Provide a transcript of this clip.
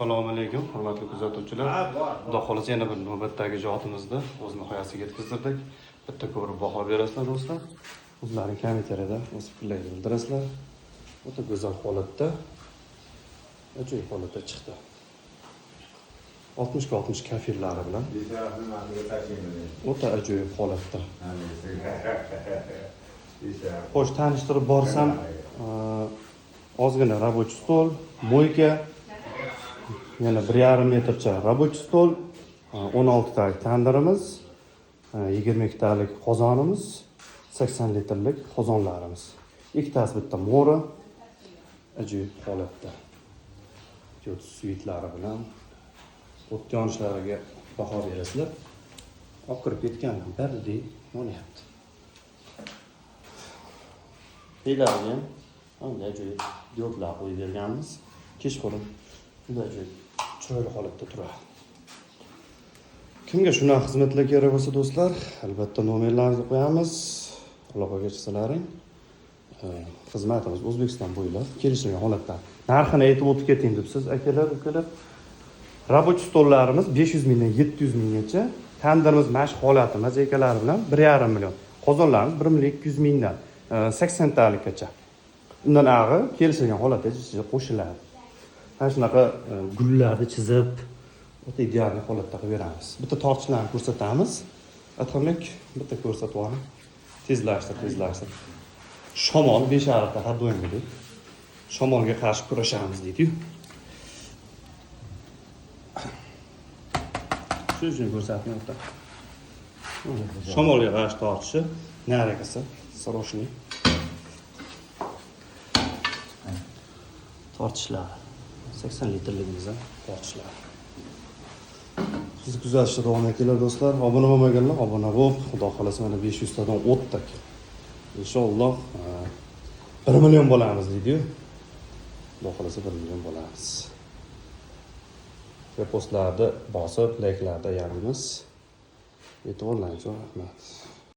Assalomu alaykum, hurmatli kuzatuvchilar. Xudo xohlasa, yana bir navbatdagi ijodimizni o'z nihoyasiga yetkazdirdik. Bitta ko'rib baho berasizlar, do'stlar. O'zlaring kommentariyada o'z fikrlaringizni bildirasizlar. O'ta go'zal holatda, ajoyib holatda chiqdi. 60 ga 60 kafellari bilan o'ta ajoyib holatda. Xo'sh, tanishtirib borsam, ozgina рабочий stol, мойка, yana 1,5 metrcha рабочий stol, 16 talik tandirimiz, 22 talik qozonimiz, 80 litrlik qozonlarimiz. Ikkitasi bitta mo'ri, ajoyib holatda. Diod свет lari bilan o't yonishlariga baho berasizlar. Olib kirib ketgan birdek yonyapti. Taglariga ham bunday ajoyib diodlar qo'yib berganmiz. Kechqurun juda ajoyib chiroyli holatda turadi. Kimga shunaqa xizmatlar kerak bo'lsa, do'stlar, albatta nomerlarimizni qo'yamiz. Aloqaga chiqsalaring. Xizmatimiz O'zbekiston bo'ylab kelishilgan holatda. Narxini aytib o'tib keting debsiz, akalar, ukalar. Рабочий stollarimiz 500 mingdan 700 minggacha, tandirimiz mana shu holati mozaikalari bilan 1,5 million. Qozonlarimiz 1 million 200 mingdan 80 talikgacha. Undan ag'i kelishilgan holatda ichiga qo'shiladi. Mana shunaqa gullarni chizib, o'ta ideal holatda qilib beramiz. Bitta tortishlarni ko'rsatamiz. Adhambek, bitta ko'rsatib yuboring. Tezlashtir, tezlashtir. Shamol 5 ariqda har doimgidek. Shamolga qarshi kurashamiz deydi-yu. Shuning uchun ko'rsatmayapti. Shamolga qarshi tortishi narigisi срочный. Tortishlari 80 litrligimizni tortishlari. Siz kuzatishda davom etinglar, do'stlar. Obuna bo'lmaganlar obuna bo'lib, Xudo xohlasa mana 500 tadan o'tdik. Inshaalloh 1 million bo'lamiz deydi-yu. Xudo xohlasa 1 million bo'lamiz. Repostlarni bosib, layklarni ayamimiz. E'tiborlaringiz uchun rahmat.